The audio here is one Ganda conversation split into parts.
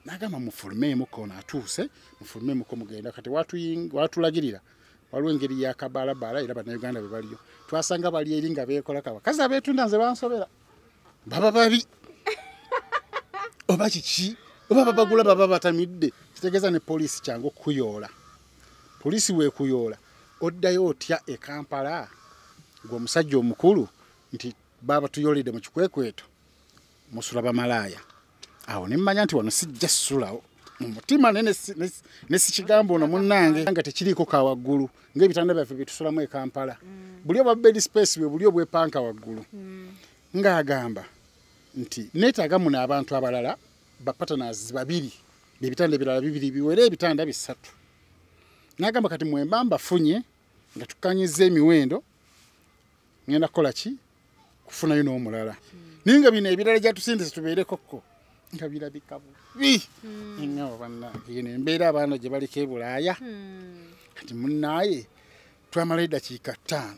N'agamba mufulumeemuko ono atuuse, mufulumeemuko mugenda. Kati watulagirira waliwo engeri yakabalabala, era Bannayuganda be baliyo twasanga bali eri nga beekolako. Abakazi abeetunda nze bansobera, baba babi oba kiki, oba babagula baba batamidde. Kitegeeza ne poliisi kyangu okukuyoola. Poliisi weekuyoola, oddayo otya e Kampala gwe omusajja omukulu nti baba tuyoledde mu kikwekweto, musula bamalaaya? Awo ne mmanya nti wano sijja ssulawo mu mutima, naye ne sikigamba ono munnange nga tekiriiko ka waggulu ng'ebitanda byaffe bye tusulamu e Kampala. Buli obwa bed space bwe buli obwepanka waggulu. Ng'agamba nti neetaaga muno abantu abalala, ba partners babiri, ebitanda ebirala bibiri biwere ebitanda bisatu. N'agamba kati mwemba mbafunye nga tukkanyiza emiwendo, ngenda kukola ki kufunayo n'omulala. Naye nga bino ebirala gyatusindise tubeerekokko nga birabika bubi. Nga bannange, eno embeera abaana gye baliko e Bulaaya. Kati munnaaye twamala eddakiika 5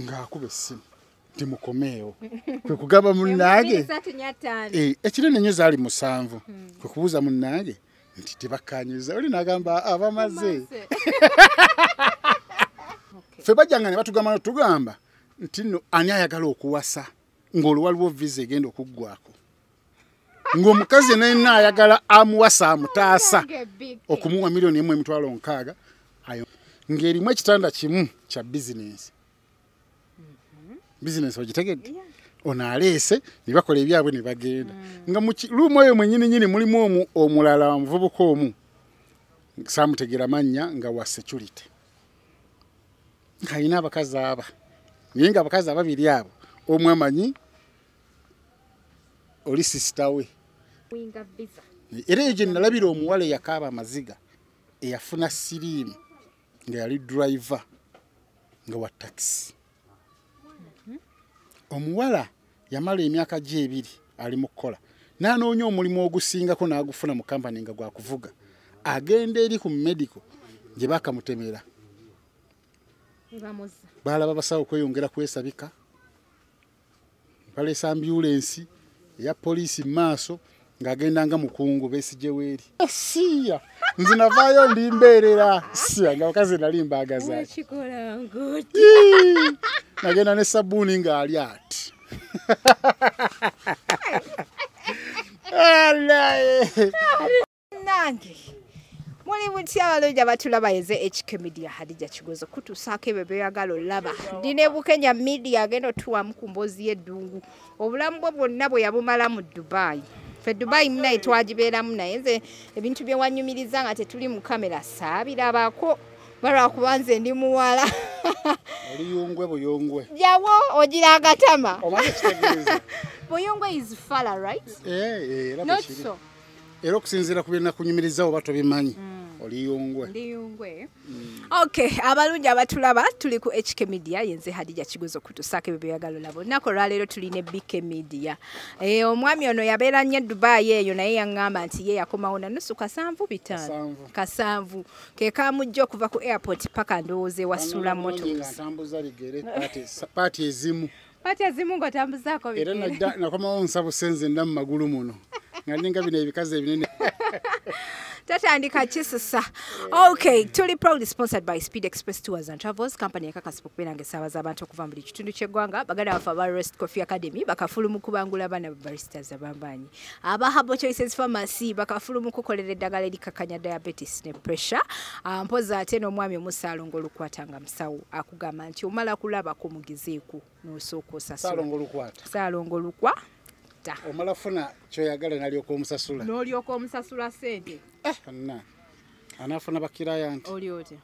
ng'akuba essimu nti mukomeewo. Kwe kugamba munnange 345. Ekinene nnyo zaali 7. Kwe kubuuza munnange nti tebakkanyiza, oli n'agamba abamaze. Ffe bajjanga ne batugamba notugamba nti nno ani ayagala okuwasa ng'olwo waliwo visa egenda okuggwako, ng'omukazi yenna yenna ayagala amuwasa amutaasa okumuwa 1,060,000 ayo, ng'erimu ekitanda kimu kya bizinensi. Bizinensi ogitegedde? Ono aleese ne bakola ebyabwe ne bagenda, nga mu room eyo mwennyini nyini mulimu omulala omuvubuka omu saamutegeera mannya, nga wa security, ng'alina abakazi aba, naye nga abakazi ababiri abo omu amanyi oli sister we. Winga visa. Era eyo gye nalabira omuwala eyakaaba amaziga, eyafuna siriimu, nga yali driver nga wa takisi. Omuwala yamala emyaka gye 2 ali mu kukola, n'anoonya omulimu ogusingako n'agufuna mu kampani nga gwakuvuga. Agenda eri ku medical gye bakamutemera. Bamuza. Balaba basawo kweyongera kwesabika, baleesa ambulensi eya poliisi mu maaso ng'agenda nga mukungu Besigye weeri. Siya nze navaayo ndi mbeerera, siya nga abakazi nali mbaagaza. Wekikola ngoti. Ii! Nagenda ne sabbuuni ng'ali ati. Alaye. Nange muli mutya abalungi abatulaba? Yeze HK Media, Hadija Kigozo kutuusaako ebyo by'oyagala olaba. Ndi ne Bukenya Media, agenda otuwamu ku mboozi y'eddungu, obulamu bwe bwonna bwe yabumala mu Dubai. Ffe Dubai munaye twagibeeramu, naye nze ebintu bye wanyumiriza nga tetuli mu kamera saabirabako, balwakuba nze ndi muwala. Oliyungwe buyungwe. Jawo ogira agatama. Omanyi ekitegeeza? Buyungwe is fala, right? Eh, era Not bwe kiri. so. Era okusinziira ku bye nakunyumiriza oba tobimanyi, oliyungwe. Ndiyungwe. Okay, abalungi abatulaba, tuli ku HK Media, yenze Hadija Kigozo kutusaako ebyo by'oyagala olaba. Olunaku olwaleero tuli ne BK Media. Omwami ono yabeera nnyo e Dubai eyo, naye yaŋŋamba nti ye yakomawo na nusu kasanvu bitaano. Kasanvu. Kasanvu. Ke kamujja okuva ku airport paka ndowooza ewasula Bano nga motors. ntambuza bigere paati ezimu. Paati ezimu ng'otambuzaako Era bigere. Najja nakomawo nsabuse nze nda mu magulu muno. Nga ninga bino ebikazi ebinene. Tatandika kisusa. Okay, tuli proudly sponsored by Speed Express Tours and Travels Company, ekakasibwa okubeera nga essaawa z'abantu okuva mu buli kitundu ky'eggwanga. Baganda baffe aba Rest Coffee Academy bakafulu mu kubangula abaana babaristas abambanyi. Aba Herbal Choices Pharmacy bakafulu mu kukolera eddagala erikakanya diabetes ne pressure. Mpozi ate n'omwami omusaalongo Olukwata nga musawo akugamba nti omala kulabako mugezeeko n'osooka osasula. Saalongo Olukwata. Saalongo Lukwata. Omala funa kyoyagala n'alyoka omusasula. N'olyoka omusasula ssente. Anna. Anaafuna bakiraya nti. Oli otya?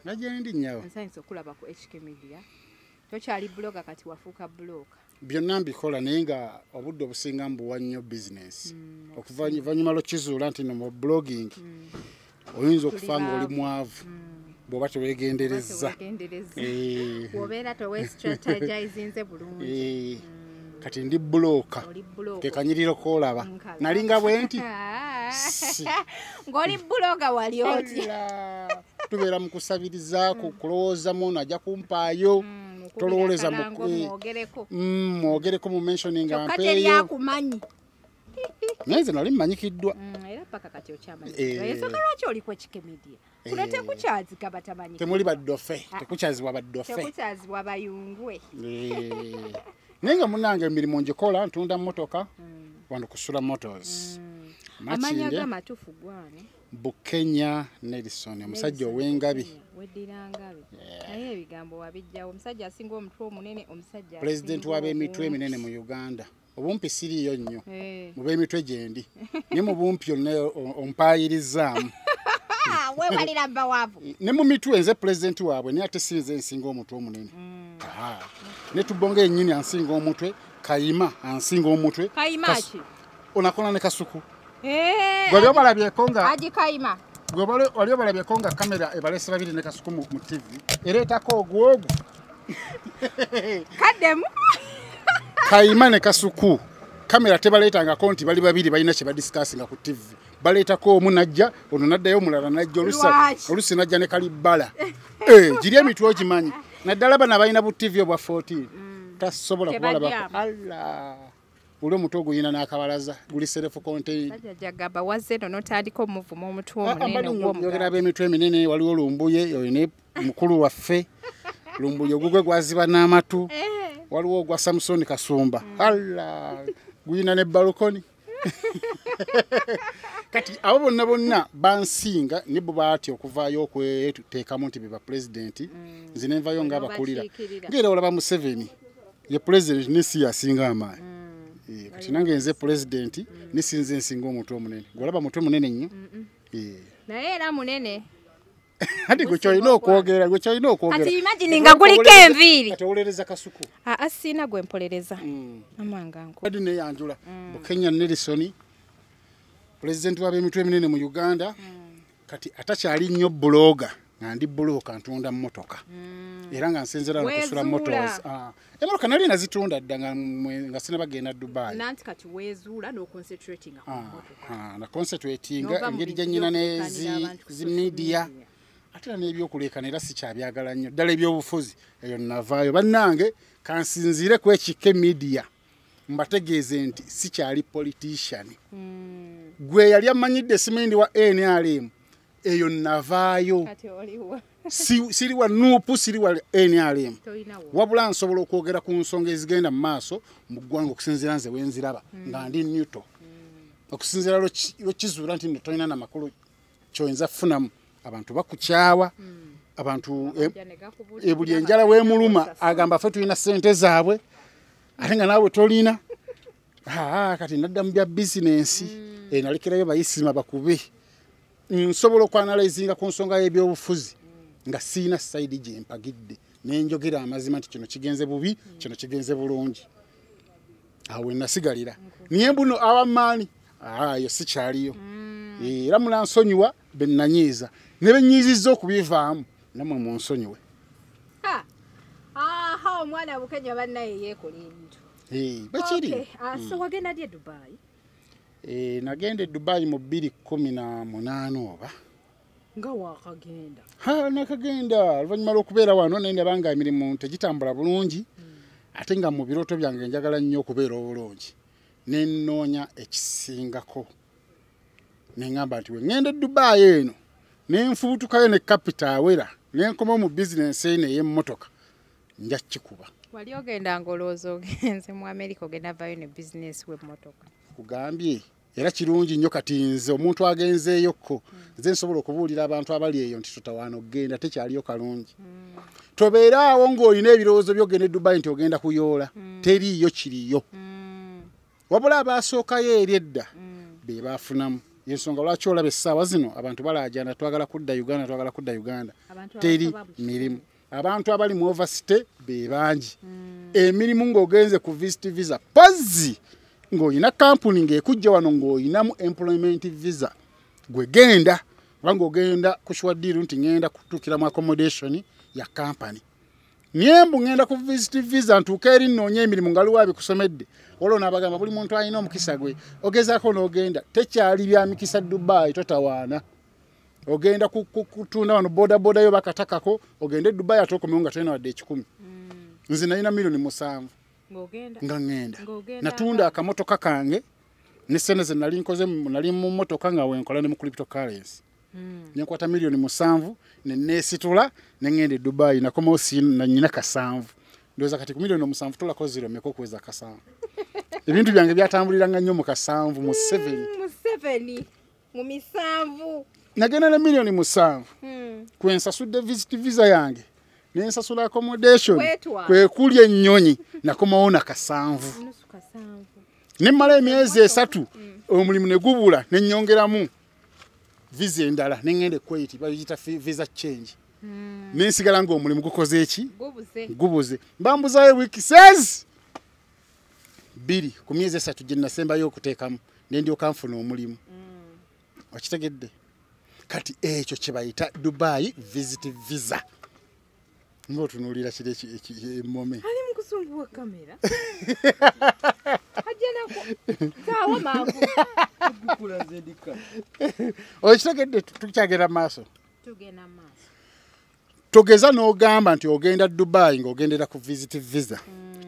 Nga gye ndi nnyawo. Nsanyuse okulaba ku HK Media. Tokyali blogger, kati wafuuka blogger. Byonna mbikola, naye nga obudde obusinga mbuwa nnyo bizinensi. Okuva oluvannyuma lw'okizuula nti no mu blogging oyinza okufa ng'oli mwavu bw'oba teweegenderezza. Teweegenderezza. Bw'obeera towestrategizinze bulungi. Kati ndi bulooka. Oli bulooka. Ke kanyiriro k'olaba. Nkala. Nalinga bwe nti. Si. Ng'oli bulooka wali otya? Alla. Tubeera mu kusabiriza, kulowooza mu ono ajja kumpaayo. Tolowooleza mu Mwogereko. Mwogereko mu mentioning Kyokka ampeeyo. teri akumanyi. Naye nze nali mmanyikiddwa. Era paka kati okyamanyikiddwa. Ensonga lwaki oli ku Ekike Media? Kuno tekukyazika batamanyikiddwa. Temuli baddofe, tekukyazibwa baddofe. Tekukyazibwa bayungwe. Naye nga munnange emirimu ngikola, ntunda mmotoka wano ku Sula Motors. Amannya g'amatuufu gwani? Bukenya Nelson, omusajja ow'engabi. Weddira ngabi. Naye ebigambo wabijjawo. Omusajja asinga omutwe omunene, omusajja pulezidenti w'ab'emitwe eminene mu Uganda. Obumpi siriiyo nnyo. Mu b'emitwe gye ndi. Ne mu bumpi yonna ompaayirizaamu. Weewalira mbawaavu. Ne mu mitwe nze pulezidenti waabwe naye ate si nze nsinga omutwe omunene. Ne Tubonga yennyini ansinga omutwe, Kayima ansinga omutwe. Kayima ki? Onakola ne Kasuku. Gwali obalabyeko nga Haji Kayima. Gwali obalabyeko nga kamera ebalese babiri ne Kasuku mu TV. Ereetako ogwogu. Kaddemu. Kayima ne Kasuku. Kamera tebaleetangako nti bali babiri balina kye badiscussinga ku TV. Baleetako omu najja, ono n'addayo omulala najja, oluusi najja ne Kalibbala. Giri emitwe ogimanyi. Naddala bano abalina bu TV obwa 14. Tasobola kubalabako. Allah. Oli omutwe oguyina n'akabalaza guli self contained. Jajja wazze eno n'otandika omuvuma omutwe omunene ogw'omuganda. Njogera ab'emitwe eminene, waliwo Lumbuye, oyo ne mukulu waffe. Lumbuye ogugwe gwaziba n'amatu. Waliwo ogwa Samson Kasumba. Allah, guyina ne balcony. Kati abo bonna bonna bansinga ne bo baatya okuvaayo okweteekamu nti be ba pulezidenti. Nze ne nvaayo ng'abakulira. Ng'era olaba Museveni ye pulezidenti ne si yasinga amaanyi. Kati nange nze pulezidenti ne si nze nsinga omutwe omunene. Gw'olaba mutwe munene nnyo. Naye era munene. Ati gwe ky'olina okwogera, gwe ky'olina okwogera. Kati imagine nga guliko enviiri. Kati owolereza Kasuku. Siina gwe mpolereza. Amanga nko. Kati neeyanjula. Bukenya Nelson, pulezidenti w'ab'emitwe eminene mu Uganda. Kati atakyali nnyo buloga, nga ndi buloka ntunda mmotoka. Era nga nsinziira wano ku Sula Motors. Emmotoka nali nazitunda dda nga sinnabagenda Dubai. Nanti kati weezuula n'oconcentratinga ku mmotoka. Na concentratinga engeri gye nnyina ne zi media. Ate era n'ebyokuleekana era sikyabyagala nnyo. Ddala ebyobufuzi eyo navaayo. Bannange kansinziire ku Ekike Media mbategeeze nti sikyali politician. Gwe yali amanyidde simendi wa NRM eyo navaayo. Siri wa NUP, siri wa NRM. Wabula nsobola okwogera ku nsonga ezigenda mu maaso mu ggwanga okusinziira nze wenziraba nga ndi neutral. Okusinziira lwekizuula nti nno tolina na makulu ky'oyinza kufunamu. Abantu bakukyawa, abantu buli enjala weemuluma agamba ffe tulina ssente zaabwe ate nga naawe tolina. Kati nadda mu bya bizinensi, nalekerayo bayisima bakube. Nsobola okwanalizinga ku nsonga y'ebyobufuzi nga siina sayidi gye mpagidde ne njogera amazima nti kino kigenze bubi, kino kigenze bulungi. Awo we nasigalira. Naye mbuno awamaani, eyo sikyaliyo. Era munansonyiwa be nnanyiiza. Ne be nnyiizizza okubivaamu nammwe munsonyiwe. Omwana Bukenya bannaye yeekola ebintu. Bwe kiri. So wagenda ddi e Dubai? Nagenda e Dubai mu 2018 oba. Nga waakagenda? Nakagenda oluvannyuma lw'okubeera wano naye ndaba nga emirimu tegitambula bulungi. Ate nga mu birooto byange njagala nnyo okubeera obulungi. Ne nnoonya ekisingako. Ne ŋŋamba nti we ŋŋenda e Dubai eno ne nfubutukayo ne capital awera ne nkomawo mu bizinensi eno ey'emmotoka nja kukikuba. Wali ogenda ng'olowooza ogenze mu America ogenda vaayo ne bizinensi w'emmotoka? Kugambye era kirungi nnyo kati nze omuntu agenzeeyokko nze nsobola okubuulira abantu abali eyo nti totawaana okugenda tekyaliyo kalungi. Tobeeraawo ng'olina ebirowoozo by'ogenda e Dubai nti ogenda kuyoola, teriiyo kiriyo. Wabula abaasookayo eri edda be baafunamu. Ensonga lwaki olaba essaawa zino abantu balaajana twagala kudda Uganda, twagala kudda Uganda. Teri mirimu. Abantu abali mu overstay be bangi. Emirimu ng'ogenze ku visit visa pozzi ng'olina kampuni ng'ekujja wano ng'olinamu employment visa gwe genda kubanga ogenda ku sure deal nti ngenda kutuukira mu accommodation ya kampani. Naye mbu ngenda ku visit visa ntuuka eri nnoonye emirimu nga waliwo abikusomedde. Olwo n'abagamba buli muntu alina omukisa gwe ogezaako n'ogenda tekyali bya mikisa Dubai totawaana. Ogenda kutunda wano boda boda yo bakatakako ogende Dubai ate okomewo nga tolina wadde 1,000. Nze nalina 7 million. Nga ŋŋenda. Natunda akamotoka kange Ne sente ze nali nkoze nali mu mmotoka nga wenkola ne mu cryptocurrency. Nenkwata 7,000,000 ne neesitula ne ŋŋenda e Dubai, nakomawo na nnyina 7. Ndowooza kati ku 7,000,000 tulako 0 mmeka okuweza 7. Ebintu byange byatambuliranga nnyo mu 7, mu 7. Mu 7, mu 7. Nagenda na 7,000,000. Kwe nsasudde visit visa yange, ne nsasula accommodation, kwe kulya ennyonyi, nakomawo na 7. Ne mmala emyezi 3, omulimu ne gubula, ne nnyongeramu visa endala, ne ŋŋenda e Kuwait, bayita visa change. Ne nsigala ng'omulimu gukoze eki? Gubuze. Mbambuzaayo wiiki 2 ku myezi 3 gye nasembayo okuteekamu, ne ndyoka nfuna omulimu. Okitegedde? Kati ekyo kye bayita Dubai visit visa. Ng'otunuulira kiri emmome. Ali mu kusumbuwa kamera. Ajja nako. Saawa mangu. Okitegedde? Tukyagenda mu maaso. Tugenda mu maaso. Togeza n'ogamba nti ogenda Dubai ng'ogendera ku visit visa.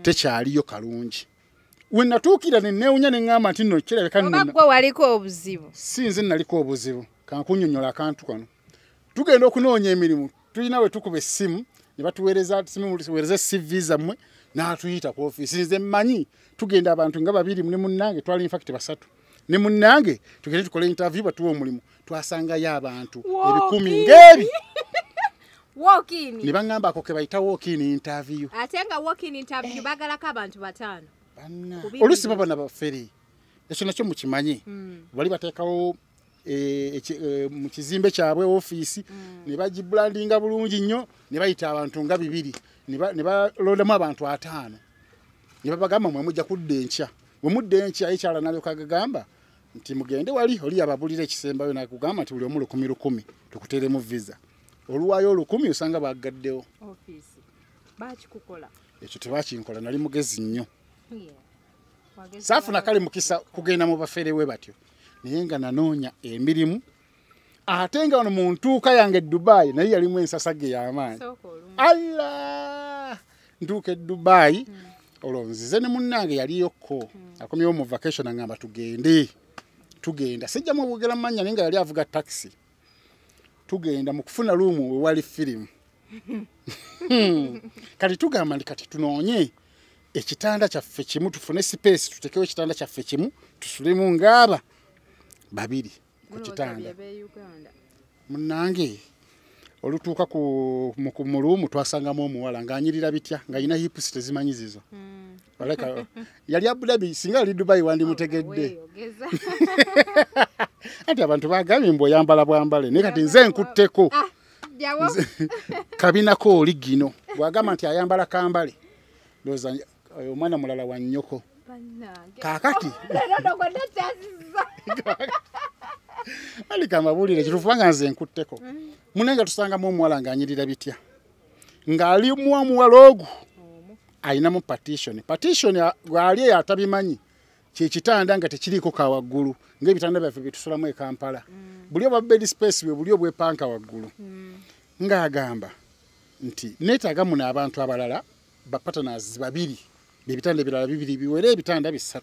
Tekyaliyo kalungi. We natuukira ne neewunya ne ŋŋamba nti nno kirabika nno Oba gwe waliko obuzibu. Si nze naliko obuzibu. Kankunnyonnyola akantu kano. Tugenda okunoonya emirimu, tulina we tukuba essimu ne batuweereza simu, tuweereze CV zammwe, n'atuyita ku ofiisi. Nze mmanyi tugenda abantu nga 2 ne munnange, twali in fact 3. Ne munnange tugende tukole interview batuwe omulimu. Twasangayo abantu ebikumi ng'ebi. Walk in. Ne baŋŋamba ako ke bayita walk in interview. Ate nga walk in interview bagalako abantu 5. Banna. Oluusi baba na bafere. Ekyo nakyo mukimanyi. Bali bateekawo mu kizimbe kyabwe ofiisi, ne bagibrandinga bulungi nnyo, ne bayita abantu nga 2, ne balondamu abantu 5. Ne babagamba mwe mujja kudda enkya. Bwe mudda enkya, ekyala n'alyoka agagamba nti mugende wali, oli ababulira ekisembayo n'akugamba nti buli omu 1,000 tukuteeremu visa. Oluwaayo 1,000 osanga bagaddewo. Ofiisi. Bakikukola. Ekyo tebakinkola, nali mugezi nnyo. Saafuna kale mukisa kugenda mu bafere we batyo. Naye nga nanoonya emirimu, ate nga wano mu ntuuka yange e Dubai naye yalimu ensasage y'amaanyi. Allah! Ntuuka e Dubai, olwo nzize ne munnange yaliyokko. Akomyewo mu vacation aŋŋamba tugende. Tugenda. Sijjamu okwogera mu mannya naye nga yali avuga taxi. Tugenda mu kufuna luumu we wali firimu. Kati tugamba nti kati tunoonye ekitanda kyaffe kimu, tufune space tutekewo ekitanda kyaffe kimu, tusulemu ng'aba 2 ku kitanda. Munnange olutuuka ku mu luumu twasangamu omuwala ng'anyirira bitya, ng'alina hips tezimanyi zizo. Aleka yali Abu Dhabi, singa yali Dubai wandimutegedde. Anti abantu bagambye mbu oyambala bwambale, naye kati nze nkutteko. Kabinako oli gino. Bw'agamba nti ayambala kambale, ndowooza omwana mulala wa nnyoko. Kaakati alika amabulire kituufu kubanga nze nkutteko. Munnange tusangamu omuwala ng'anyirira bitya, ng'alimu omuwala ogwo alinamu partition. Partition gw'ali eyo atabimanyi, kye kitanda nga tekiriiko ka waggulu ng'ebitanda byaffe bye tusulamu e Kampala. Buli obwa bed space bwe buli obwepanka waggulu. Ng'agamba nti neetaaga muno abantu abalala ba partners 2, ebitanda ebirala 2 biwere ebitanda 3.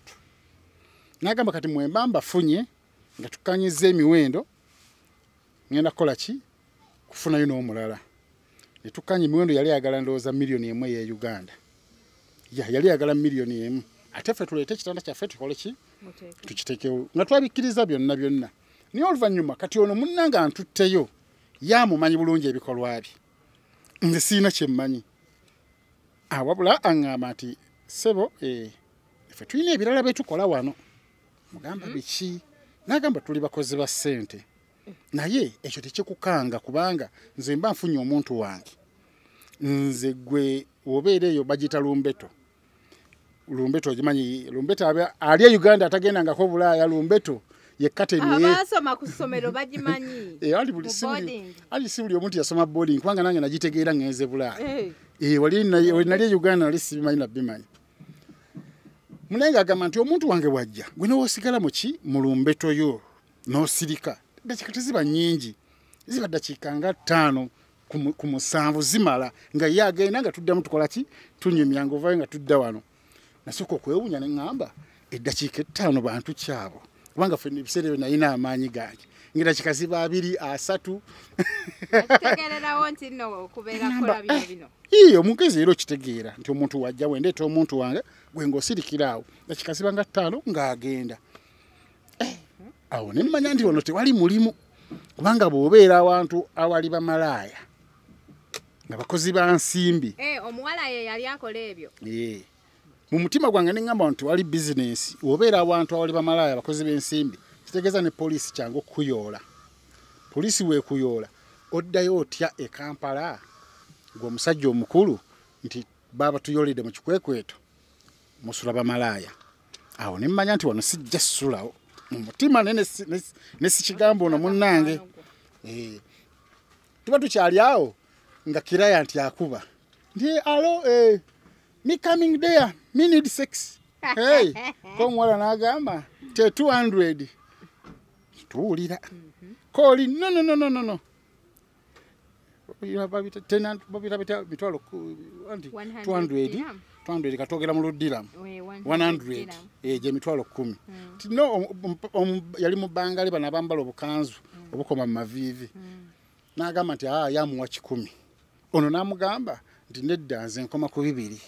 N'agamba kati mwemba mbafunye nga tukanyizza emiwendo, ngenda kukola ki? Kufunayo n'omulala. Ne tukanya emiwendo, yali ayagala ndowooza 1,000,000 eya Uganda. Ya, yali ayagala 1,000,000. Ate ffe tuleete ekitanda kyaffe tukole ki? Tukiteekewo. Nga twabikkiriza byonna byonna. Naye oluvannyuma kati ono munnange antutteyo, yamumanyi bulungi ebikolwa bye. Nze sirina kye mmanyi. Wabula aŋŋamba nti ssebo, ffe tulina ebirala bye tukola wano. Mugamba biki? N'agamba tuli bakozi ba ssente. Naye ekyo tekikukanga kubanga nze mba nfunye omuntu wange. Nze gwe obeera eyo bagiyita lumbeto. Lumbeto ogimanyi, lumbeto ali e Uganda atagendangako Bulaaya, lumbeto ye kateni ye. Abasoma ku ssomero bagimanyi. Ali si buli omuntu yasoma boarding kubanga nange nagitegeera ngenze Bulaaya. Wali nali e Uganda nali sibimanyi na bimanyi. Munenga agamba nti omuntu wange bw'ajja, gwe n'osigala mu ki? Mu lumbeto yo n'osirika. Ddakiika teziba nnyingi, ziba ddakiika nga 5 ku 7 zimala nga ye agenda nga tuddamu tukola ki? Tunyumya ng'ovaayo nga tudda wano. Nasooka okwewuunya ne ŋŋamba Eddakiika 5 bantu kyabo. Kubanga ffe ebiseera ebyo nalina amaanyi gange. Ng'eddakiika ziba 2 3. Okitegeererawo nti nno okubeera kola bino bino. Iyo omugezi era okitegeera nti omuntu wajja wendeeta omuntu wange gwe ng'osirikira awo. Eddakiika ziba nga 5 ng'agenda. Awo ne mmanya nti wano tewali mulimu. Kubanga bw'obeera awantu awali bamalaaya nga bakozi ba nsimbi. Omuwala ye yali akola ebyo. Mu mutima gwange ne ŋŋamba nti wali bizinensi, bw'obeera awantu awali bamalaaya abakozi b'ensimbi, kitegeeza ne poliisi kyangu okukuyoola. Poliisi weekuyoola, oddayo otya e Kampala gwe omusajja omukulu nti baaba tuyooledde mu kikwekweto musula bamalaaya. Awo ne mmanya nti wano sijja ssulawo. Mu mutima ne sikigamba ono munnange. Tuba tukyali awo nga kiraya nti akuba. Nti alo, me coming there, me need sex. Hey, ko omuwala n'agamba te 200. Tuwulira. Kooli no no no no no no. Babita mitwalo 200. 200 katogera mu luddiramu. 100. Gye mitwalo 10. No yali mu Bangali bano abambala obukanzu obukoma mu maviivi. N'agamba nti yamuwa 100. Ono n'amugamba nti nedda nze nkoma ku 2.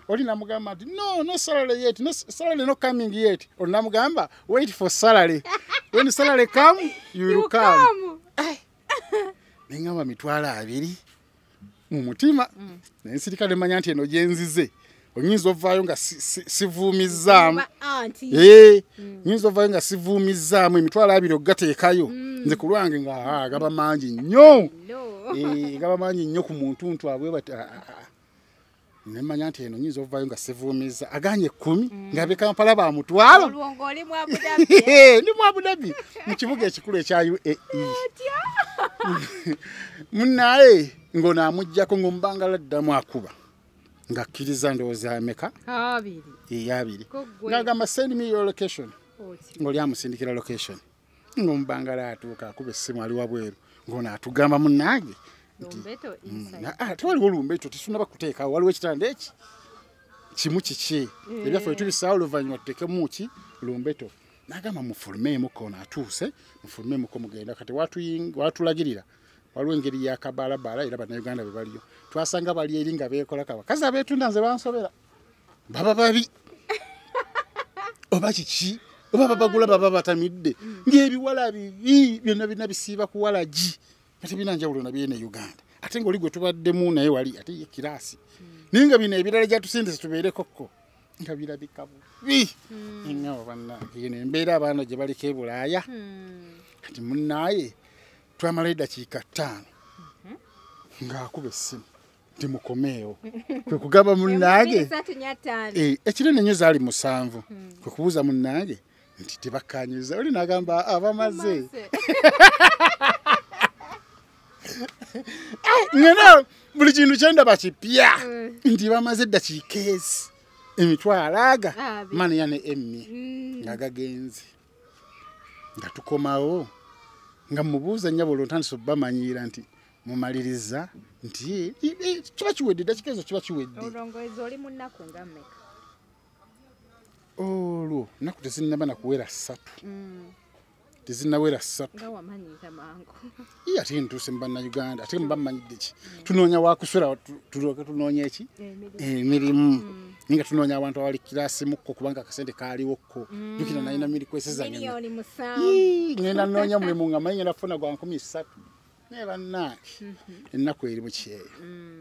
Oli n'amugamba nti no, no salary yet, no salary no coming yet. Ono n'amugamba wait for salary. When salary come, you will come. Ne ŋŋamba mitwalo 2 mu mutima. Ne nsirika ne mmanya nti eno gye nzize. Oyinza ovaayo nga sivuumizzaamu. Nyinza ovaayo nga sivuumizzaamu emitwalo 2 okugateekayo. Nze ku lwange nga gaba mangi nnyo. Gaba mangi nnyo ku muntu ntu abwe bati. Ne mmanya nti eno nyinza ovaayo nga sivuumizza. Aganye 10 nga ab'e Kampala bamutwalo. Olwo ng'oli mu Abu Dhabi. Ndi mu Abu Dhabi mu kibuga ekikulu ekya UAE. Munnaye ng'ono amuggyako ng'omubangala addamu akuba. Ng'akkiriza ndowooza ameka? 2. 2. Ng'agamba send me your location. Ng'oli amusindikira location. Ng'omubangala atuuka akuba essimu ali wabweru. Ng'ono atugamba munnange nti tewaliwo lumbeto tetunnaba kuteekawo waliwo ekitanda eki kimu kiki. Ebyaffe tubissaawo oluvannyuma tuteekemu ki lumbeto. N'agamba mufulumeemuko ono atuuse, mufulumeemuko mugenda. Kati watulagirira waliwo engeri y'akabaalabaala era Bannayuganda be baliyo. Twasanga bali eri nga beekolako abakazi abeetunda nze bansobera. Baba babi. Oba kiki? Oba babagula baba batamidde. Ng'ebiwala bibi byonna byonna bisiiba kuwalagi. Ate bina njawulo na byene Uganda. Ate ng'oli gwe tubaddemu naye wali ate ye kiraasi. Naye nga bino ebirala gyatusindise tubeerekokko. Nga birabika bubi. Nga bannange eno embeera abaana gye baliko e Bulaaya. Kati munnaaye twamala eddakiika 5 ng'akuba essimu nti mukomeewo. Kwe kugamba munnange ekinene nnyo zaali 7. Kwe kubuuza munnange nti tebakkaanyizza. Oli n'agamba abamaze. Ngena buli kintu kye ndaba kipya nti bamaze eddakiika ezi emitwalo aga maniya ne emmi nga gagenze. Nga tukomawo nga mubuuza nnyabo olwo ntandise obbamanyiira nti mumaliriza nti kiba kiwedde eddakiika ezo kiba kiwedde. Olwo oli mu nnaku nga mmeka? Olwo nnaku tezinnaba na kuwera 3. Tezinnawera 3. Nga wamanyiira mangu. Iye ate ntuuse mu Bannayuganda ate mba mmanyidde ki? Tunoonya wakusula tulyoke tunoonya eki? Emirimu. Naye nga tunoonya awantu awali kiraasi-mukko kubanga akasente kaaliwokko. Jjukira nalina mirikwesi zange. 7,000,000. Ngenda nnoonya mulimu nga mmanyi ngenda kufuna gwa 3,000. Naye bannange ennaku eri mu kyeyo.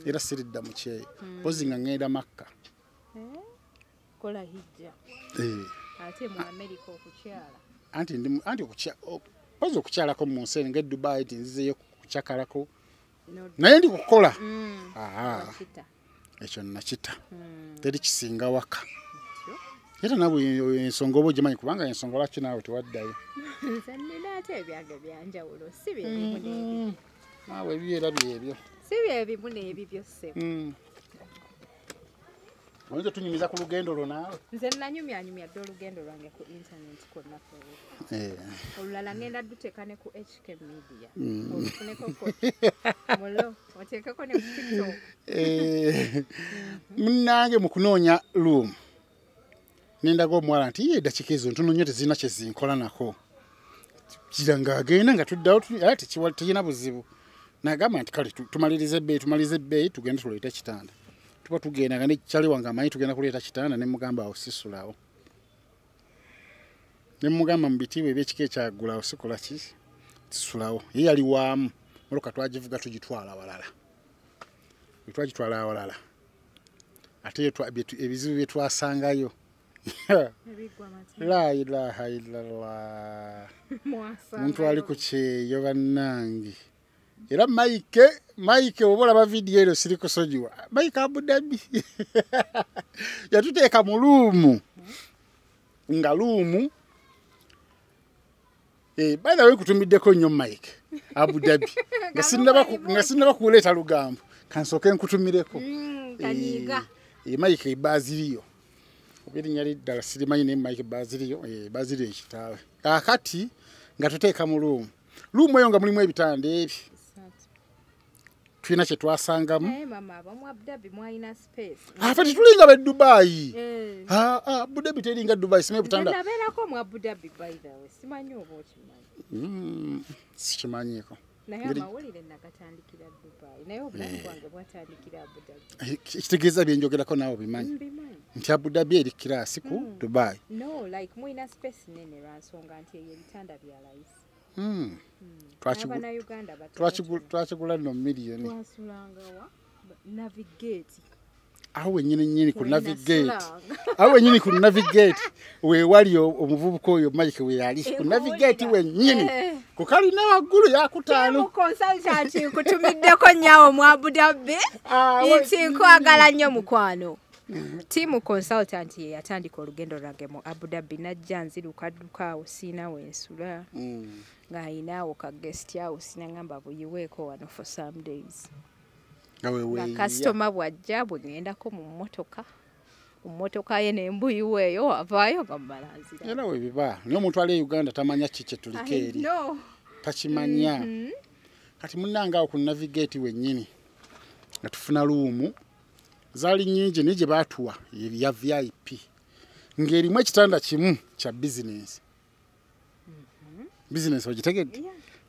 Era siridda mu kyeyo. Mpozzi nga ngenda Makka. Kola hijja. Ate mu Amerika okukyala. Anti mpozzi okukyalako mu nsi eno ng'e Dubai nti nzizeeyo kukyakalako. Naye ndi kukola. Ekyo nakita. Teri kisinga waka. Era naawe ensonga oba ogimanyi kubanga ensonga lwaki naawe tewaddayo. Nze nnina ate ebyange byanjawulo si bye bimu n'ebibyo. Naawe ebibeera byebyo. Si bye bimu n'ebibyo ssebo. Oyinza otunyumiza ku lugendo lwo naawe? Nze nanyumyanyumya dda olugendo lwange ku internet ku lunaku olwo. Olulala ngenda dduteeka ne ku HK Media. Olufuneko mulo, oteekeko ne ku TikTok. Munnange mu kunoonya room Nendaga omuwala nti ye eddakiika ezo ntono nnyo tezirina kye zinkola nako. Kira ng'agenda nga tuddawo era tekirina buzibu. Nagamba nti kale tumalirize ebbeeyi tugende tuleete kitanda. Tuba tugenda nga ne kyali wange amanyi tugenda kuleeta kitanda ne mugamba awo sisulawo. Ne mugamba mu bitiibwa eby'ekika ekyaggulawo sikola ki sisulawo. Ye yali waamu mmotoka twagivuga tugitwala walala. Bwe twagitwala awalala ate ebizibu bye twasangayo. La ilaha illallah. Muntu ali ku kyeyo bannange. Era Mike oba olaba vidiyo ero siri kusonyiwa. Mike Abu Dhabi yatuteeka mu luumu nga luumu by the way kutumiddeko nnyo Mike Abu Dhabi nga sinnaba kuleeta lugambo kansooke nkutumireko. Mike Bazilio erinnya liddala sirimanyi naye Mike Bazilio Bazilio ekitaawe. Kaakati nga tuteeka mu luumu luumu eyo nga mulimu ebitanda ebi tulina kye twasangamu. Afe tetulinga be Dubai. Abu Dhabi teringa Dubai simanyi butanda. Nabeerako mu Abu Dhabi by the way simanyi oba okimanyi. Sikimanyiiko. Naye amawulire nagatandikira Dubai naye obulamu bwange bwatandikira Abu Dhabi. Ekitegeeza bye njogerako naawe obimanyi. Nti Abu Dhabi eri kirasi ku Dubai. No, like mulina space nene lwa nsonga nti eyo ebitanda bya layisi. Twakigula nno miliyoni. Twasulangawa Navigate. Awo wennyini nnyini ku Navigate. Awo wennyini ku Navigate we wali omuvubuka oyo Mike we yali ku Navigate wennyini. Ku kalina waggulu yakutaano. Consultant nkutumiddeko nnyawo mu Abu Dhabi. Nti nkwagala nnyo mukwano. Team consultant ye yatandika olugendo lwange mu Abu Dhabi najja nziruka awo siina wensula. Ng'ayinaawo ka guest house nangamba buyiweeko wano for some days. Nga kasitoma bw'ajja bwe ŋŋendako mu mmotoka mmotoka ye ne mbuyiweeyo avaayo nga mmalanzira. Era we biba naye omuntu ali e Uganda tamanya ki kye tuliko eri. Takimanya. Kati munnange awo ku Navigate wennyini nga tufuna luumu zaali nnyingi naye gye baatuwa ya VIP ng'erimu ekitanda kimu kya bizinensi. Bizinensi ogitegedde?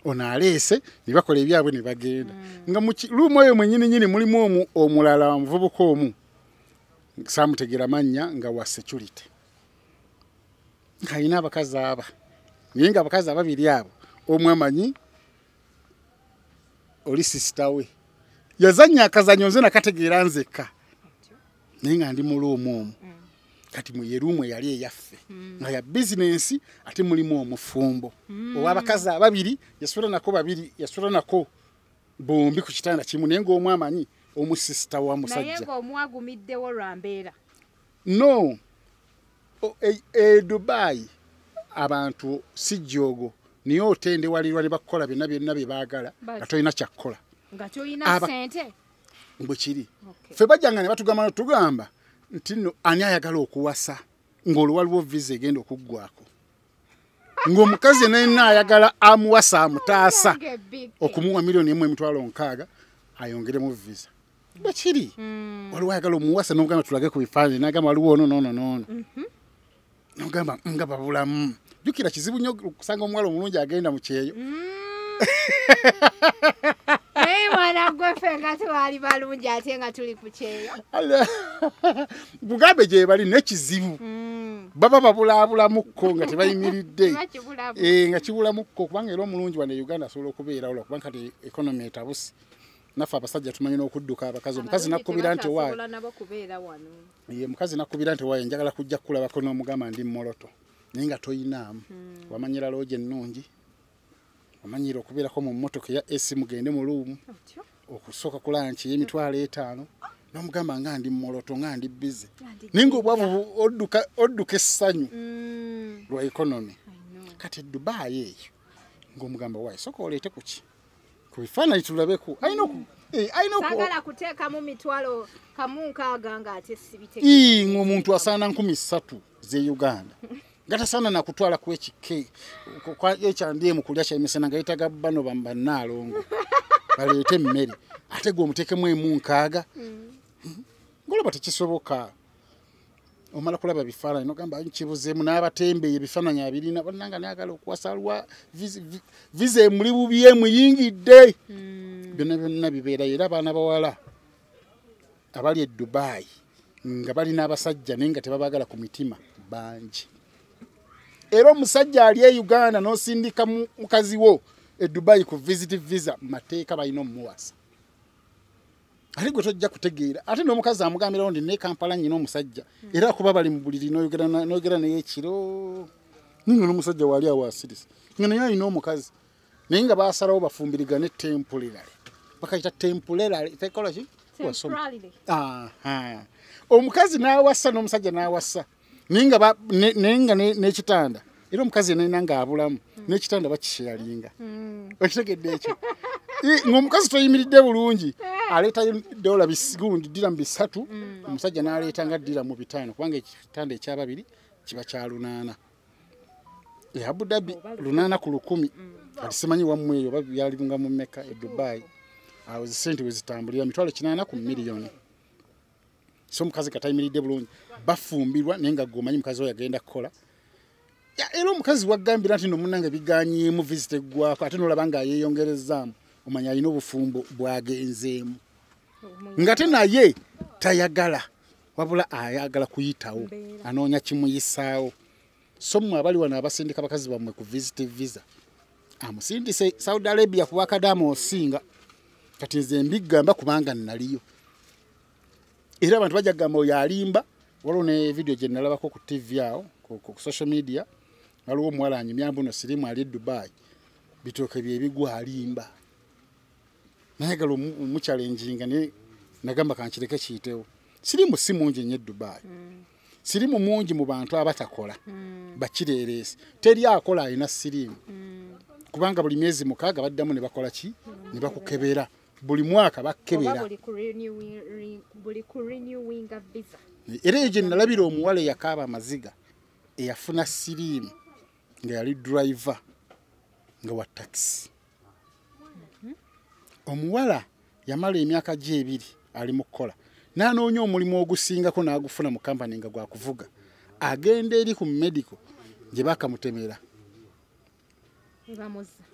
Ono aleese ne bakola ebyabwe ne bagenda. Nga mu luumu eyo mwennyini nnyini mulimu omulala omuvubuka omu saamutegeera mannya nga wa security. Ng'alina abakazi aba naye nga abakazi ababiri abo omu amanyi oli sisita we. Yazannya akazannyo nze nakategeera nzekka naye nga ndi mu luumu omwo. Kati mu ye luumu eyali eyaffe nga ya bizinensi ate mulimu omufumbo ow'abakazi ababiri yasula nako babiri yasula nako bombi ku kitanda kimu naye ng'omu amanyi omusisita wa musajja. Naye ng'omu agumiddewo lwa mbeera. No, e Dubai abantu si jjoogo naye otendewalirwa ne bakukola byonna byonna bye baagala nga tolina kyakkola. Nga tolina ssente. Bwe kiri. Ffe bajjanga ne batugamba tugamba nti nno ani ayagala okuwasa ng'olwo waliwo visa egenda okuggwako. Ng'omukazi yenna ayagala amuwasa amutaasa okumuwa 1,6 million ayongeremu visa. Bwe kiri. Waliwo ayagala omuwasa n'omugamba tulage ku bifaananyi n'agamba waliwo ono n'ono n'ono. N'ogamba nga babulamu. Jjukira kizibu nnyo okusanga omuwala omulungi agenda mu kyeyo. Naye mwana gwe ffe nga twali balungi ate nga tuli ku kyeyo. Bugambe gye bali n'ekizibu. Baba babulabulamukko nga tebayimiridde. Nga kibulamukko kubanga era omulungi wano e Uganda asobola okubeerawo lwakubanga kati economy etabuse. Naffe abasajja tumanyi n'okudduka abakazi. Omukazi nakkubira nti waaye. Ye mukazi nakkubira nti waaye njagala kujja kukulabako n'omugamba ndi mmoloto. Naye nga toyinaamu. Wamanyira loogi ennungi. Wamanyira okubeerako mu mmotoka eya AC mugende mu luumu. Okusooka ku lanki y'emitwalo 5 n'omugamba nga ndi mmoloto nga ndi busy. Naye ng'obwavu odduka essanyu lwa economy. Kati Dubai eyo ng'omugamba waaye sooka oleete ku ki? Ku bifaananyi tulabeko. Saagala kuteekamu mitwalo kamu nkaaga ng'ate sibitegeera. Ng'omuntu asaana 3,000 z'e Uganda. Nga tasaana na kutwala ku ekike ekyandye mu kulya kyemisana nga yeetaaga bano bannaalongo baleete emmere ate gwe omuteekemu emu nkaaga. Ng'olaba tekisoboka. Omala kulaba bifaananyi nogamba nkibuzeemu n'abatembeeyi ebifaananyi abirina bannanga nayagala okuwasalwa visa emuli bubi emuyingidde. Byonna byonna bibeerayo. Era abaana bawala abali e Dubai nga balina abasajja naye nga tebabaagala ku mitima bangi. Era omusajja ali e Uganda n'osindika mukazi wo e Dubai ku visit visa, mateeka balina omuwasa. Ate gwe tojja kutegeera. Ate n'omukazi amugambirawo nti ne Kampala nnyina omusajja era kuba bali mu buliri n'oyogera naye ekiro ninga n'omusajja waali awo asirise nga naye alina omukazi naye nga baasalawo bafumbirigane temporarily, bakayita temporarily tekola ki? Omukazi n'awasa n'omusajja n'awasa naye nga n'ekitanda era omukazi yenna ng'abulamu n'ekitanda bakisharinga. Okitegedde ekyo? Ng'omukazi toyimiridde bulungi aleetayo dola gundi diramu 3, omusajja n'aleeta nga diramu 5 kubanga ekitanda ekyababiri kiba kya 8. E Abu Dhabi 8 ku 10 kati simanyi wammwe eyo oba byalibunga mu Mecca e Dubai awo zisente we zitambulira 800,000 ku miliyoni. So omukazi katayimiridde bulungi bafumbirwa naye nga gwe omanyi mukazi oyo agenda kukola. Era omukazi wagambira nti no munnange biganyeemu visit eggwako ate n'olaba nga yeeyongerezaamu omanya alina obufumbo bwagenzeemu ngate naye tayagala wabula ayagala kuyitawo anoonya kimuyisaawo. So mmwe abali wano abasindika bakazi bammwe ku visit visa amusindise Saudi Arabia ku wakadamu osinga. Kati nze mbigamba kubanga naliyo. Era abantu bajja kugamba oyo alimba. Waliwo ne video gye nalabako ku TV awo ku social media, waliwo omuwala anyumya mbu no sirimu ali e Dubai bitooke bye bigwa alimba. Nayagala omuchallenginga naye nagamba kankireke kiyitewo. Sirimu si mungi nnyo e Dubai. Sirimu mungi mu bantu abatakola bakireerese. Teri akola alina sirimu kubanga buli myezi 6 baddamu ne bakola ki? Ne bakukebera. Buli mwaka bakebera. Buli ku renewinga visa. Era eyo gye nalabira omuwala eyakaaba amaziga eyafuna siriimu nga yali driver nga wa taxi. Omuwala yamala emyaka gye 2 ali mu kukola n'anoonya omulimu ogusingako n'agufuna mu kampani nga gwakuvuga. Agenda eri ku medical gye bakamutemera.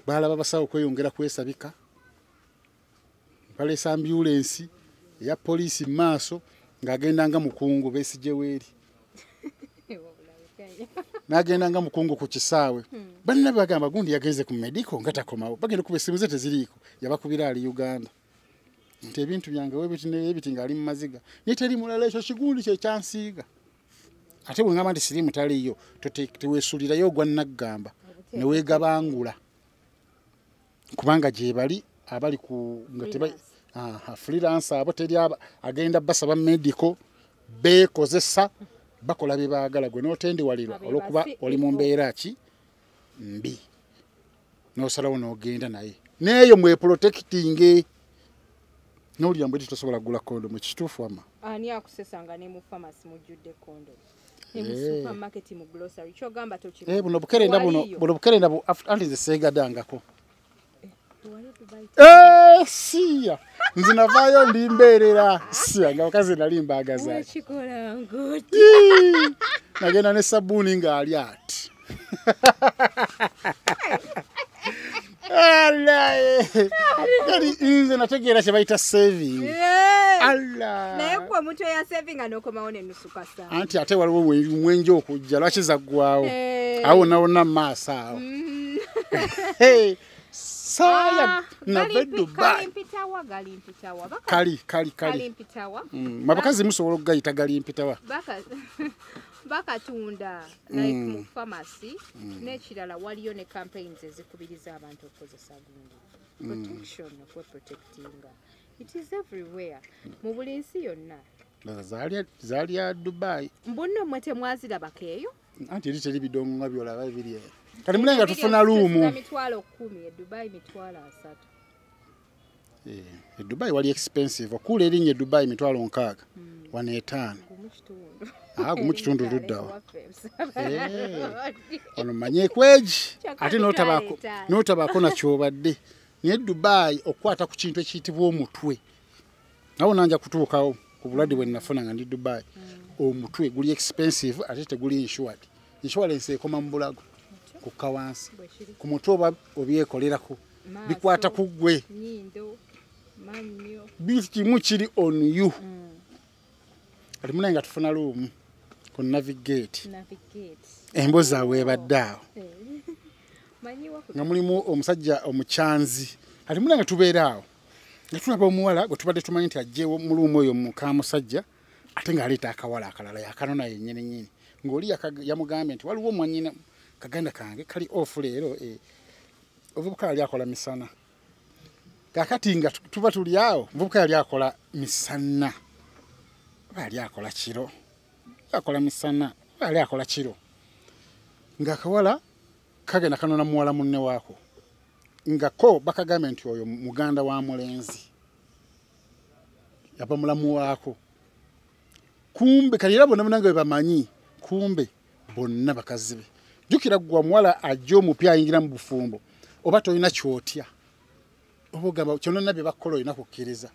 Balaba basawo kweyongera kwesabika, baleesa ambulensi eya poliisi mu maaso ng'agenda nga mukungu Besigye weeri. N'agenda nga mukungu ku kisaawe. Banna bagamba gundi yagenze ku medical nga takomawo, bagenda kuba essimu ze teziriiko, yabakubira ali Uganda nti ebintu byange webiti n'ebiti ng'ali mu maziga naye teri mulala ekyo kigundi kye kyansiiga. Ate bwe ngamba nti siriimu taliiyo teweesuulirayo ogwa nnaggamba ne weegabangula kubanga gye bali abali ku nga teba freelance abo teri agenda basaba medical beekozesa bakola bye baagala gwe n'otendiwalirwa olw'okuba oli mu mbeera ki mbi n'osalawo n'ogenda naye n'eyo mweprotectinge n'owulira mbu tosobola kugula kondomu. Kituufu wamma? Ani akusesanga ne mu pharmacy mujjudde kondomu ne mu supermarket mu grocery kyogamba tokimanyi. Buno bukerenda buno bukerenda anti nze seegadangako. Siya nze navaayo ndi mbeerera siya nga bakazi nali mbaagaza. Nagenda ne sabbuuni ng'ali ati. Nze nategeera kye bayita saving. Naye gwe omuntu eya saving n'okomawo n'ennusu kasa. Anti ate waliwo mwenje okujja lwaki zaggwawo awo wonna wonna mu maaso awo. Saya nava Dubai. Kali. Mabakazi musobola okugayita galimpitawa. Bakatunda like mu pharmacy n'ekirala waliyo ne campaigns ezikubiriza abantu okukozesa gundi protection okweprotectinga. It is everywhere mu buli nsi yonna. Zaali ya Dubai. Mbunno mmwe temwazirabako eyo? Anti eri teri bidongo nga byolaba ebiri eyo. Kati mulenga tufuna luumu. 10,000 e Dubai 30,000. E Dubai wali expensive. Okula erinnya e Dubai 60,000. Wano 5. Gumu kitundu luddawa. Ono manye kweji ate n'otabaako nakyobadde. Naye Dubai okwata ku kintu ekiyitibwa omutwe. Nawo nanja kutuukawo. ku bulwadde bwe nafuna nga ndi Dubai. Omutwe guli expensive ate teguli insured. Insurance ekoma mu bulago kukka wansi. Ku mutwe oba obyekolerako bikwata ku ggwe. Nnyindo, mannyo. Kimu kiri on you. Kati munaye nga tufuna luumu ku Navigate. Emboozi awo ebadde awo. Nga mulimu omusajja omukyanzi. Kati munaye nga tubeera awo. Nga tulaba omuwala gwe tubadde tumanyi nti aggyewo mu luumu oyo muka musajja ate ng'aleeta akawala akalala yakanona yennyini nnyini. Ng'oli yamugambye nti waliwo mwannyina kaganda kange kali off leero omuvubuka yali akola misana. Kaakati nga tuba tuli awo omuvubuka yali akola misana. Oba yali akola kiro. Akola misana, oba yali akola kiro. Ng'akawala kagenda kanona muwala munne waako. Nga ko bakagambye nti oyo muganda wa mulenzi. Yaba mulamu waako. Kumbe kali era bonna munange bwe bamanyi kumbe bonna bakazi be. Jjukira ggwe omuwala ajja omupya ayingira mu bufumbo oba tolina ky'otya. Oba ogamba kyonna bye bakukola olina kukkiriza.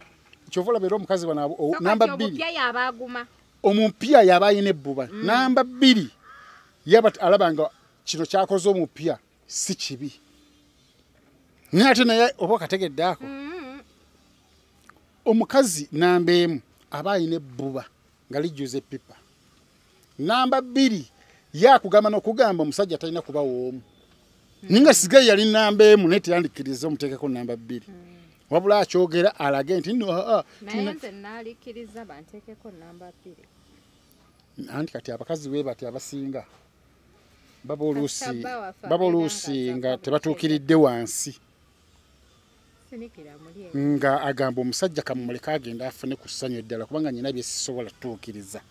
Ky'ova olaba era omukazi wano namba bbiri. Omupya y'aba aguma. Omupya y'aba alina ebbuba. Namba bbiri yaba alaba nga kino ky'akoze omupya si kibi. Naye ate naye oba okategedde ako. Omukazi namba emu aba alina ebbuba nga lijjuza eppipa. Namba bbiri ye akugamba n'okugamba omusajja talina kuba w'omu. Ninga sigaye yali namba emu naye teyandikkiriza omuteekeko namba bbiri. Wabula akyogera alage nti nno Naye nze naalikkiriza banteekeko namba bbiri. Anti kati abakazi bwe bati abasinga baba oluusi nga tebatuukiridde wansi. Nga agamba omusajja kamumuleke agenda afune ku ssanyu eddala kubanga nnyina bye sisobola kutuukiriza.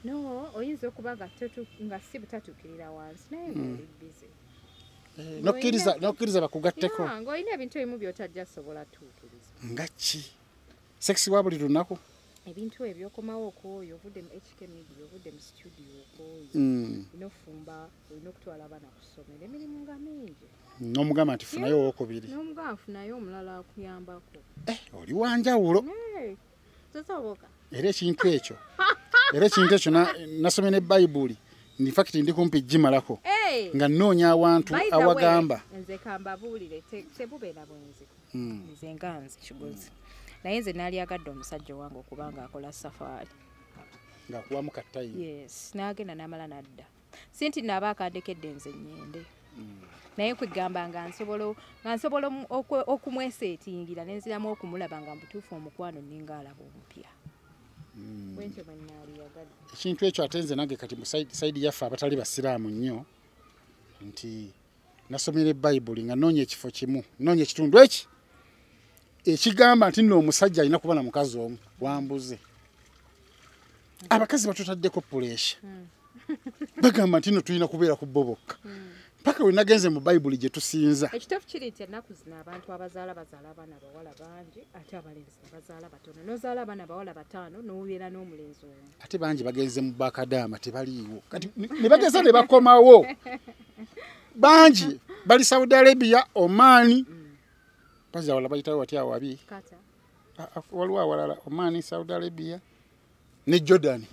No, oyinza okuba nga si butatuukirira wansi naye ng'oli busy. N'okkiriza bakugatteko. Ng'olina ebintu ebimu by'otajja sobola tuukiriza. Nga ki? Sex wa buli lunaku? Ebintu ebyo okomawo okwoyo, ovudde mu HK Media, ovudde mu studio okwoyo. Olina ofumba, olina okutwala abaana ku ssomero, emirimu nga mingi. N'omugamba nti funayo owookubiri. N'omugamba funayo omulala akuyambako. Oli wa njawulo. Tosoboka. Era ekintu ekyo. Era ekintu ekyo nasomye ne Bayibuli. In fact ndi kumpi gimalako. Nga nnoonya awantu awagamba. Nze kambabuulire tebubeera bwenzi. Nze nga nze Kigozi. Naye nze naalyagadde omusajja owange okuba ng'akola safaari. Ng'akuwamu kattayi. Yes, n'agenda n'amala n'adda. Si nti naaba akandekedde nze nnyende. Naye kwegamba nga nsobola okumweseetingira ne nziramu okumulaba nga mbutuufu omukwano nninga alaba omupya. Bwentyo bwe naaliyagadde. Ekintu ekyo ate nze nange kati mu sayidi yaffe abatali basiraamu nnyo nti nasomera Bayibuli nga nnoonya ekifo kimu, nnoonya ekitundu eki ekigamba nti nno omusajja alina kuba na mukazi omu wambuze. Abakazi batutaddeko puleesha. Bagamba nti nno tulina kubeera ku bo bokka. Paka we nagenze mu Bayibuli gye tusinza. Ekituufu kiri nti ennaku zino abantu abazaala bazaala abaana abawala bangi ate abalenzi bazaala batono. N'ozaala abaana abawala bataano n'obeera n'omulenzi omu. Ate bangi bagenze mu bakadaama tebaliiwo. Kati ne bageza ne bakomawo. Bangi bali Saudi Arabia, Oman. Bazi awalala bayitawo watya awabi? Qatar. Waliwo awalala Oman, Saudi Arabia ne Jordan.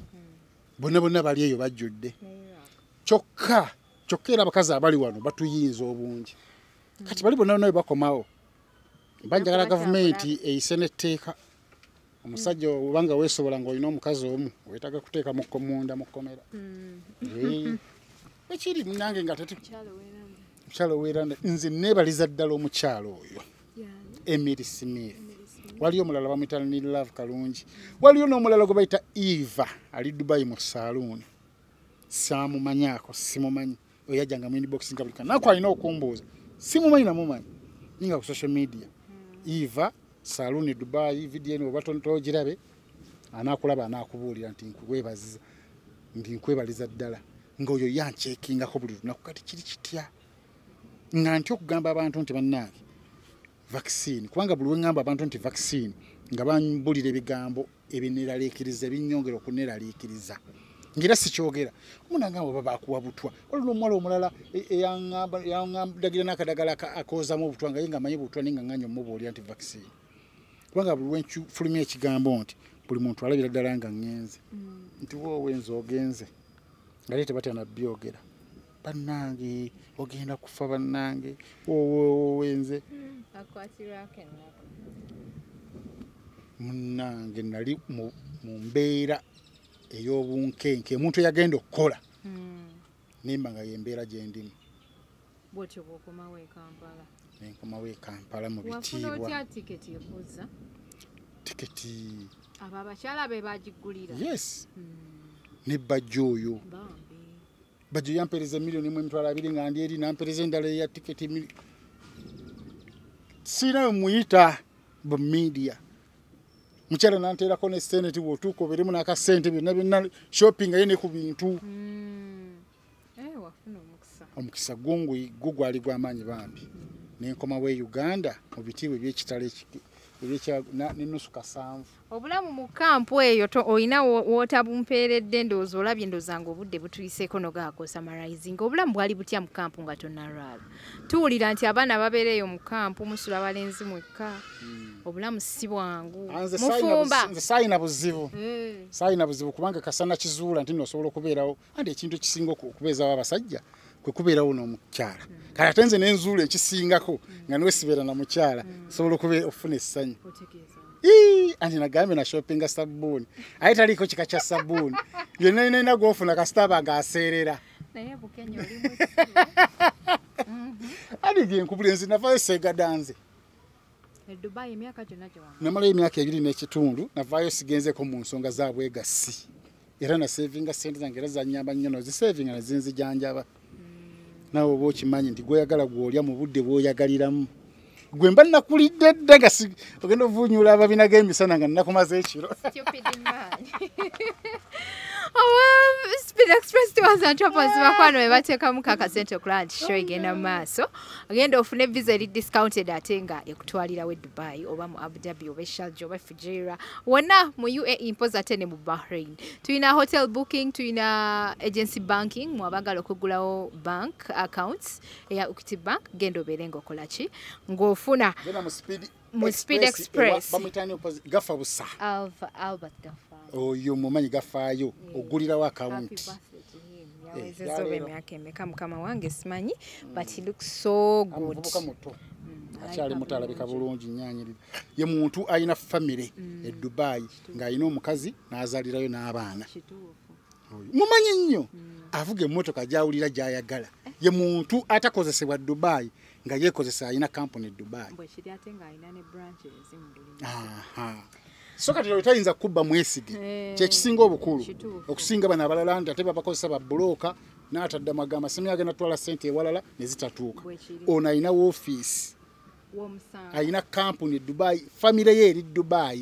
Bonna bonna bali eyo bajjudde. Kyokka era abakazi abali wano batuyinza obungi. Kati bali bonna bonna bakomawo. Mba njagala gavumenti eyise n'etteeka. Omusajja obanga weesobola ng'olina omukazi omu weetaaga kuteeka munda mu kkomera. Ekiri nange nga Mukyala ow'eranda. Nze neebaliza ddala omukyala oyo. Emily Smith. Waliyo omulala bamuyita Ni Love Kalungi. Waliyo n'omulala gwe bayita Eva ali Dubai mu saaluuni. Saamumanyaako, simumanyi. Oyo yajjanga mu inbox nga buli kanaku alina okumbuuza. Simumanyi namumanyi. Ninga ku social media. Eva saaluuni Dubai, video eno oba togirabe anaakulaba anaakubuulira nti nkwebaziza, nti nkwebaliza ddala. Ng'oyo yancheckingako buli lunaku kati kiri kitya. Nga ntya okugamba abantu nti bannange vaccine kubanga buli lwe ŋŋamba abantu nti vaccine nga bambulira ebigambo ebinneeraliikiriza ebinnyongera okunneeraliikiriza. Ng'era sikyogera. Omuntu agamba oba baakuwa butwa. Waliwo n'omuwala omulala eyaŋŋamba n'akadagala akoozamu obutwa nga ye ng'amanyi butwa naye nga ŋŋaanyi omubuulira nti vaccine. Kubanga buli lwe nfulumya ekigambo nti Buli muntu alabira ddala nga ŋŋenze. Nti woowe nze ogenze. Nga ate tebatya na byogera. Bannange ogenda kufa bannange. Woowe nze. Akwatirwako ennaku. Munnange nali mu mbeera ey'obunkenke omuntu eyagenda okukola. Nimba nga y'embeera gye ndimu. Bw'otyo bw'okomawo e Kampala. Nenkomawo e Kampala mu bitiibwa. Wafuna otya tiketi ekuzza? Tiketi. Abo abakyala be bagigulira. Yes. Ne Bajjo oyo. Bambi. Bajjo yampeereza 1,200,000 nga ndi eri n'ampeereza endala eya tiketi. Sirina we muyita mu media. Mukyala n'anteerako ne ssente nti bw'otuuka obeeremu n'akasente byonna byonna shopping ye ne ku bintu. Wafuna omukisa. Omukisa gwo gwali gw'amaanyi bambi. Nenkomawo e Uganda mu bitiibwa eby'ekitalo n'ennusu 7. Obulamu mu kampu eyo olina w'otabumpeeredde ndowooza olabye ndowooza ng'obudde butuyiseeko nogaako summarizing. Obulamu bwali butya mu kampu nga tonnalwala? Tuwulira nti abaana babeera eyo mu kampu musula balenzi mwekka. Obulamu si bwangu. Mufumba. Nze saayina buzibu. Saayina buzibu kubanga kasana kizuula nti nno osobola okubeerawo. Anti ekintu ekisinga okubeezawo abasajja kwe kubeerawo n'omukyala. Kale ate nze ne nzuula ekisingako nga niwe sibeera na mukyala osobola okufuna essanyu. Anti nagambye na shoppinga sabbuuni. Aye taliiko kika kya sabbuuni. Byonna nina gw'ofuna kasita aba ng'aseerera. Naye Bukenya oli musiru. Anti gye nkubula ensi navaayo seegadanze. E Dubai emyaka gyonna gye wamala? Namalayo emyaka 2.5 navaayo sigenzeeko mu nsonga za bwegassi. Era nasevinga ssente zange era zannyamba nnyo nozisevinga ne zinzijanjaba. Naawe oba okimanyi nti gw'oyagala gw'olya mu budde bw'oyagaliramu. Gwe mba nakulidde dda nga ogenda ovuunyula ababina g'emisana nga nnakumaze ekiro. Stupid man. Speed Express Tours and Travels bakwano be bateekamu kakasente okulaba nti show egenda mu maaso. Ogenda ofune visa eri discounted ate nga ekutwalirawo e Dubai oba mu Abu Dhabi oba e Sharjah oba e Fujairah wonna mu UAE mpozi ate ne mu Bahrain. Tulina hotel booking, tulina agency banking mu abaagala okuggulawo bank accounts eya Equity Bank, genda obeere ng'okola ki ng'ofuna mu Speed Express. Bamuyita Gafa Busa. Albert Gafa. Oyo mumanyi gafaayo ogulirawo akawunti. Yawezezza oba emyaka emeka mukama wange simanyi, but he looks so good. Omuvubuka muto akyali muto alabika bulungi nnyanyirira. Ye muntu alina famire e Dubai ng'alina omukazi n'azaalirayo n'abaana. Mumanyi nnyo avuga emmotoka gy'awulira gy'ayagala. Ye muntu atakozesebwa Dubai nga yeekozesa alina kampuni e Dubai. So kati oyo tayinza kubba mwesige. Kyekisinga obukulu okusinga bano abalala nti ate babakozesa babbulooka n'atadda magamba simanyi agenda kutwala ssente ewalala ne zitatuuka. Ono alina woofiisi, alina kampuni e Dubai, famire ye eri Dubai.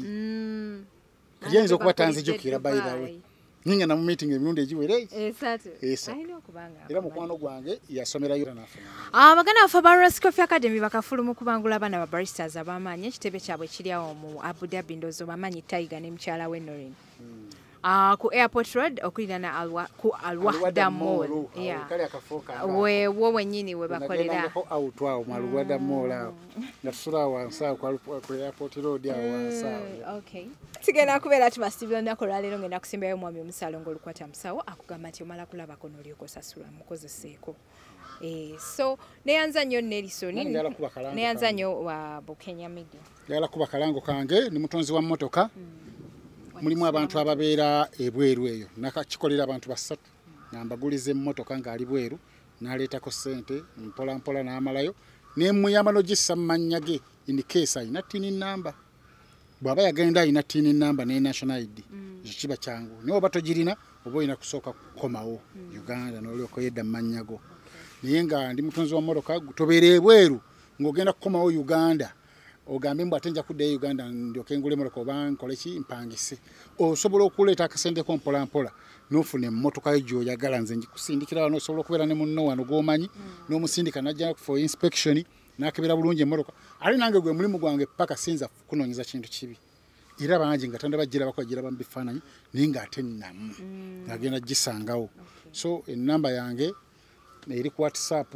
Kati ayinza okuba tanzijukira by the way. Ninga na mu meeting emirundi egiwera esatu. Era mukwano gwange yasomerayo n'afuna. Abaganda baffe aba Rose Coffee Academy bakafulu mu kubangula abaana ba baristas ab'amaanyi. Ekitebe kyabwe kiri awo mu Abu Dhabi ndowooza obamanyi Tiger ne mukyala we Noreen. Ku Airport Road okuliraana ku Al Wahda Mall. Weewo wennyini we bakolera. Out awo mu Al Wahda Mall awo. Nga tusula awo wansi awo ku Airport Road awo wansi awo. Okay. Tugenda kubeera tubasibira olunaku olwaleero ngenda kusimbayo omwami omusalongo olukwata musawo akugamba nti omala kulabako n'olyoka osasula mukozeseeko. So neyanza nnyo Nelson, neyanza nnyo wa Bukenya Media. Njagala kuba kalango kange ni mutonzi wa mmotoka. Mulimu abantu ababeera ebweru eyo nakakikolera abantu basatu nga mbaguliza emmotoka ng'ali bweru n'aleetako ssente mpola mpola n'amalayo nemuyamba n'ogissa mu mannya ge in case alina TIN number. Bw'aba yagenda alina TIN number ne national ID ekyo kiba kyangu, naye oba togirina oba olina kusooka kukomawo Uganda n'olyoka oyedda mu mannya go. Naye nga ndi mutunzi wa mmotoka tobeera ebweru ng'ogenda kukomawo Uganda ogambe mbu ate nja kuddayo Uganda ndyoke ngule emmotoka oba nkole ki mpangise. Osobola okuleeta akasente ko mpola mpola n'ofuna emmotoka yo gy'oyagala. Nze ngikusindikira wano, osobola okubeera ne munno wano gw'omanyi n'omusindika n'ajja for inspection n'akebera bulungi emmotoka. Ate nange gwe mulimu gwange paka siyinza kunoonyeza kintu kibi. Era bangi nga tandabagirabako bagiraba mu bifaananyi naye ng'ate nnamu ng'agenda gisangawo. So ennamba yange eri ku WhatsApp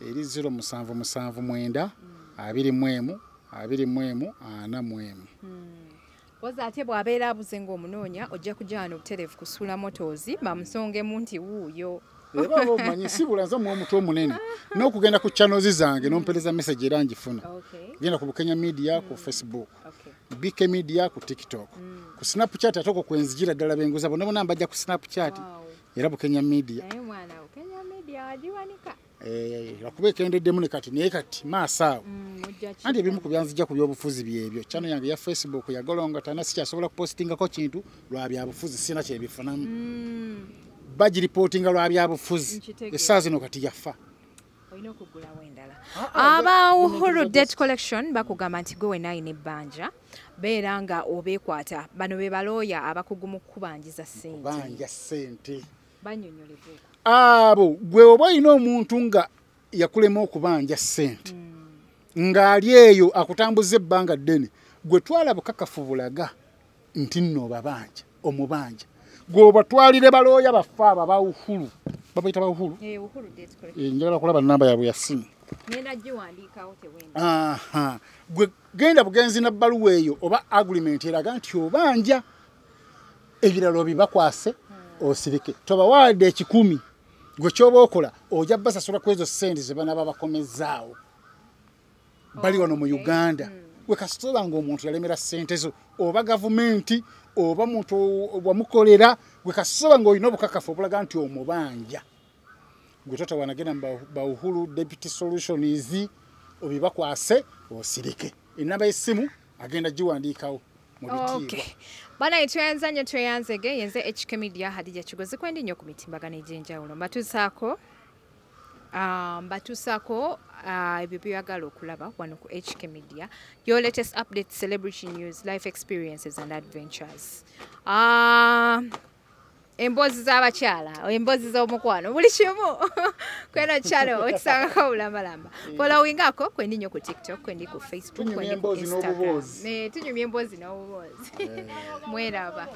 eri 0779 21 21 41. Poza ate bw'abeera abuze ng'omunoonya ojja kujja wano obutereevu kusuula motozi bamusongemu nti wuuyo. Era oba omanyi sibula nze muwa omutwe omunene n'okugenda ku channels zange n'ompeereza message era ngifuna. Genda ku Bukenya Media ku Facebook, BK Media ku TikTok, ku Snapchat ate okwo kwenzijira ddala benguza bonna bonna mbajja ku Snapchat era Bukenya Media. Naye mwana Bukenya Media wagiwanika. Lwakuba ekendeddemu ne kati naye kati maaso awo. Anti ebimu ku byanzijja ku byobufuzi byebyo. Channel yange ya Facebook yagolonga tana sikyasobola kupostingako kintu lwa byabufuzi sina kyebifunamu. Bagiripootinga lwa byabufuzi. Essaawa zino kati yafa. Olina okugulawo endala. Aba Uhuru Debt Collection bakugamba nti gwe wenna alina ebbanja beera nga obeekwata. Bano be balooya abakugu mu kukubanjiza ssente. Kubanja ssente. Bannyonnyolebweko. Abo gwe oba olina omuntu nga yakulema okubanja ssente ng'ali eyo akutambuza ebbanga ddene, gwe twala bukakafu bulaga nti nno obabanja omubanja. Gwe obatwalire balooya baffe abo aba Uhuru. Babayita ba Uhuru? Uhuru Debt Collection. Njagala kulaba namba yaabwe ya ssimu. Ngenda giwandiikawo tewenda. Gwe genda bugenzi na bbaluwa eyo oba agreement eraga nti obanja ebirala obibakwase osirike. Tobawadde 1,000. Gwe ky'oba okola ojja basasula ku ezo ssente ze banaaba bakomezaawo. Bali wano mu Uganda. Gwe kasita oba ng'omuntu yalemera ssente zo oba gavumenti oba muntu wamukolera, gwe kasita oba ng'olina obukakafu obulaga nti omubanja. Gwe tota wanagenda mu ba Uhuru Deputy Solutions obibakwase osirike. Ennamba y'essimu agenda giwandiikawo mu bitiibwa. Bana tweyanza nnyo tweyanzege yenze HK Media Hadija Kigozi kwendi nnyo ku mitimbagano egy'enjawulo. Mbatuusaako ebyo by'oyagala okulaba wano ku HK Media. Your latest updates, celebrity news, life experiences and adventures. Emboozi z'abakyala, emboozi z'omukwano, buli kimu kweno channel okisangako bulambalamba. Followingako kwendi nnyo ku TikTok, kwendi ku Facebook, Tunyumya kwendi ku emboozi Instagram. n'obuboozi. Tunyumya emboozi n'obuboozi. Mweraba.